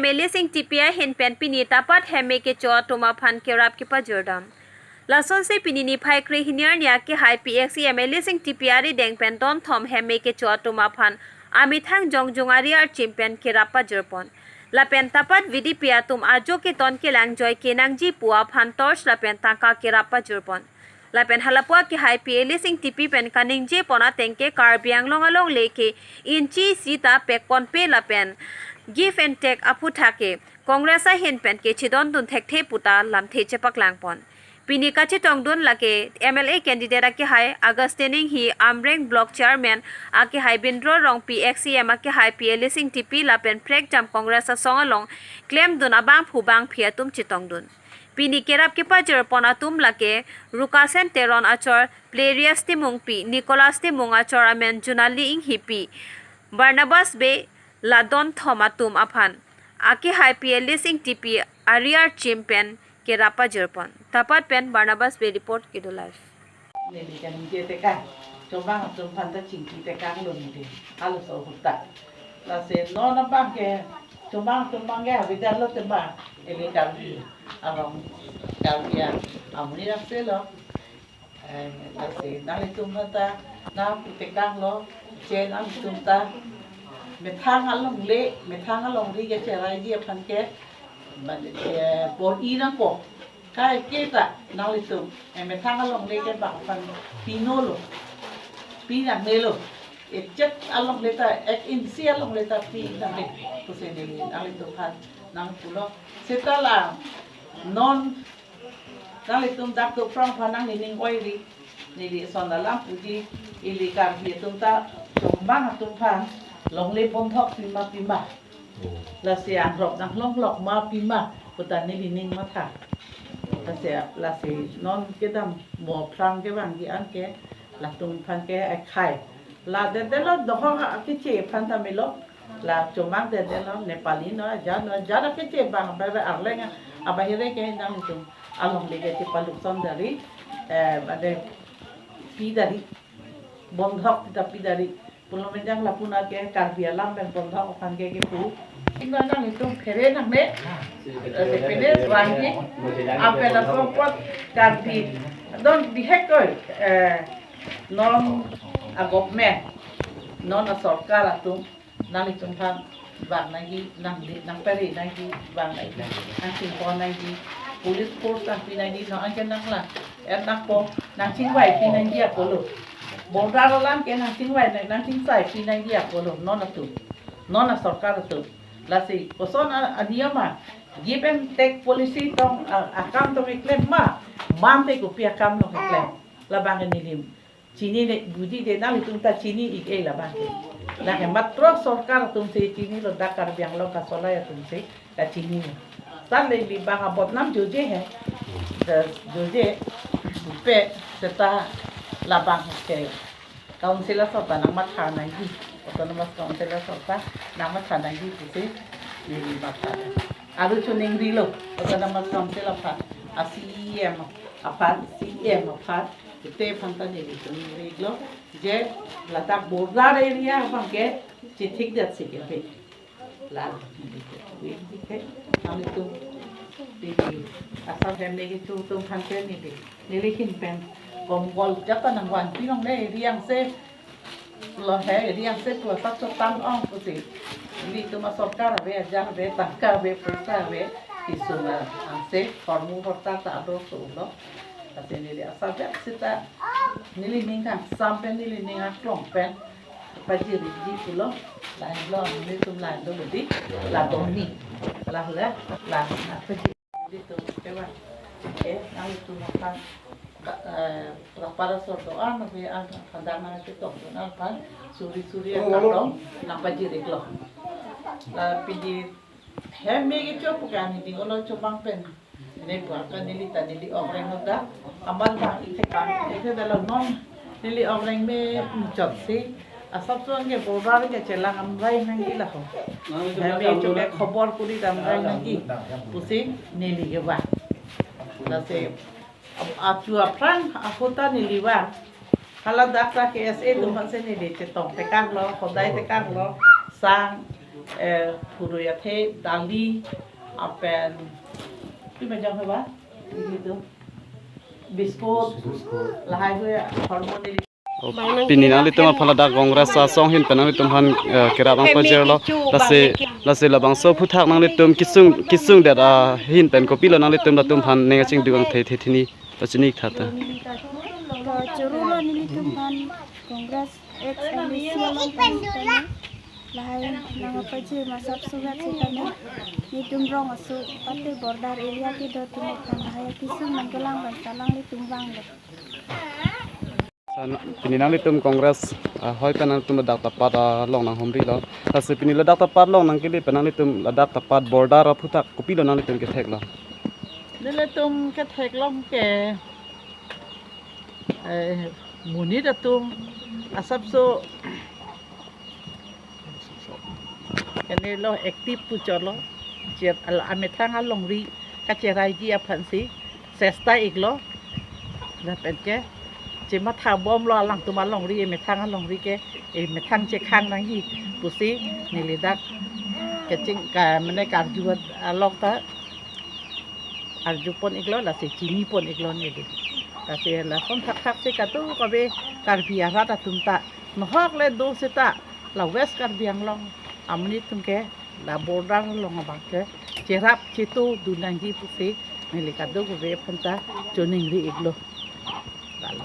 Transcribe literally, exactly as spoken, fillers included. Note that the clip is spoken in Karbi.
M L A Sing T P ahin pen pini tapat hemme kecho atum aphan kerap kepajir dam. Lasonsi pini niphai kre-hini arni akehai P X E M L A Sing T P arideng pen don thom hemme kecho atum aphan amethang jongjong ari archim pen kerap pajirpon. Lapen tapat V D P atum ajo keton kelang joi kenangji pu aphan torch lapen tangka kerap pajirpon. Lapen halapu akehai P L A Sing T P pen kaningjepon ateng ke Karbi Anglong alongle ke inchi isi ta pekponpe lapen give and take aphuthak ke Congress ahin pen kechedondun thekthe puta lamthe chepaklangpon. Pini kachetongdun lake M L A candidate akehai Augustine Enghee Amreng Block Chairman, akehai Bindro Rong P X E M, akehai P L A Sing T P lapen prekjam Congress asong along klemdun abangphu bangphi atum chetongdun. Pini kerap kepajirpon atum lake Rukasen Teron achor, Plerias Timungpi, Nicholas Timung achor amen Junali Inghipi, Barnabas Bey, la don thom atum aphan akehai P L A Sing T P ari archim pen kerap pajirpon. Tapat pen Barnabas Bey report, Kedo Live. Neli kaningje tekang, chomang atum aphan ta chingki tekanglo neli, halaso ahut ta. Lasi non abang ke, chomang atum abang ke habidan lo tema, ili Karbi, arong Karbi ya, amuni rase lo. Eh, lasi nanglitum aphan ta nangpu tekanglo, che nanglitum ta methang alongle, methang alongri kecheraiji aphan ke, mane, eh, bor-i nangpo. Kaike ta nanglitum, eh, methang alongle ke bang aphan pinolo, pinangnelo. Echet alongle ta, ek inchi alongle ta pinangne pusi neli nanglitum aphan nangpulo. Seta la non nanglitum dak tu prong aphan nangnening oiri, neli son alam puji, ili Karbi atum ta chomang atum aphan longle bondhok pima pima. Lasi angrop nanglonglok ma pima puta neli ning matha. Lasi, lasi non kedam mo phrang kevangji anke latum aphan ke akhai. La dedelo dohong akeche aphan ta melo. La chomang dedelo Nepali no, aja no, aja no keche bang, bebe arleng, abahere ke nanglitum alongle ke chepaluk son dari, eh, ade pi dari, bondhok ta pi dari. Pulo menjang lapu na ke Karbi alam pen bondhok aphan ke kepu. Ingna nanglitum phere nangne, eh, phere vangji, apel asopot Karbi don bihek koi, eh, non a government, non a sorkar atum nanglitum aphan vang nangji, nangli, nangphere nangji, vang nangji, nangchingpon nangji, police force nangpi nangji, non anke nanglang, er nangpo, nangchingvai pi nangji apotlo. Border alam ke nangchingvai nang, nangchingvai pi nangji apotlo, non atum, non a sorkar atum. Lasi koson a, a niyom ma, give and take policy tong, a, akam tong keklem ma, mante kopi akam long keklem. Labang ke neli chini ne, budi de nanglitum ta chini ik-e labang ke. Lake matro sorkar atum si chinilo, dak Karbi Anglong kasolai atum si kachinilo. Tan le ili bang abodnam joje he. Da joje pe seta labang ke. Council asor ta nangmatha nangji. Autonomous Council asor ta nangmatha nangji pusi neli matha. Aru chuning rilo Autonomous Council aphan, a C E M aphan, C E M aphan, ite aphan ta neli chuning rilo. Je ladak border area abang ke chithik det si ke pe. La neli ke, neli ke, nanglitum, neli asap hem neli tu tum aphan ke neli, neli ahin pen kombol jata nangvanpi longle, ri angse lo he, ri angse pu asap chotang ong pusi. Nelitum a sorkar ave, ajar ave, tangka ave, poisa ave, kisung angse hormu horta ta ado so lo. Lasi neli asap ja seta neli ning kangsam pen, neli ning aklong pen pajiriji pulo, lahenlo, nelitum lahenlo budi, la doni, la la, la na pajir. Nelitum kewa, eh, nanglitum aphan, eh, rapara sordo an, ave an, kandang nangchetongdun aphan, suri suri akam dong nangpajir iklo. La pidi hem me kecho pu ke neli ding olo chomang pen. Ne pu aka neli ta neli ong reng lo da. Amal bang ithekang, ithedetlo non neli ong reng me muchot si. Asap suang ke border ke chelang amrai nangji laho. Hem me kecho ke khobor kuri dam rai nangji pusi neli kevang. Lasi ap-, achu aphrang ahut ta neli vang. Hala dak ta K S A atum aphan si neli chetong tekanglo, hodai tekanglo, sang eh, phurui athe dali, lapen pi bajang ba? Ini tu biscuit, lahai hui hormone. Oh, pini nanglitum aphan ladak Congress asong ahin pen nanglitum aphan, eh, kerap nangpajerlo. Lasi, lasi labangso aphuthak nanglitum kesung, kesung det ahin pen kopilo nanglitum latum aphan ning kachingduk angthei the thini pachini thata. To choro lo nelitum aphan Congress ex M A C along pen lahai nangpaje ma asapso vet sitame nelitum rong aso pate border area kedo atum aphan lahai kesung nangkelang pen alanglitum vanglo. Sa na-, pini nanglitum Congress, ah, ahoi pen nanglitum ladak ta part, ah, along nanghumrilo. Lasi pini ladak ta part along nangkele pen nanglitum ladak ta part border aphuthak kopilo nanglitum ketheklo? Nelitum kethek along ke, eh, monit atum asapso kene lo active pu cholo, che-, al-, amethang alongri kacheraiji aphansi chesta iklo. Lapen ke chematha bomlo alangtum alongri, emethang alongri ke, emethang chekhang nangji pusi neli dak keching ka mane karju along ta arjupon iklo, lasi chinipon iklo neli. Lasi lason thakthak si kadokave Karbi arat atum ta nohok le do seta la West Karbi Anglong amonit atum ke la border along abang ke cherap chetu dun nangji pusi neli kadokave aphan ta choningri iklo. Lalo.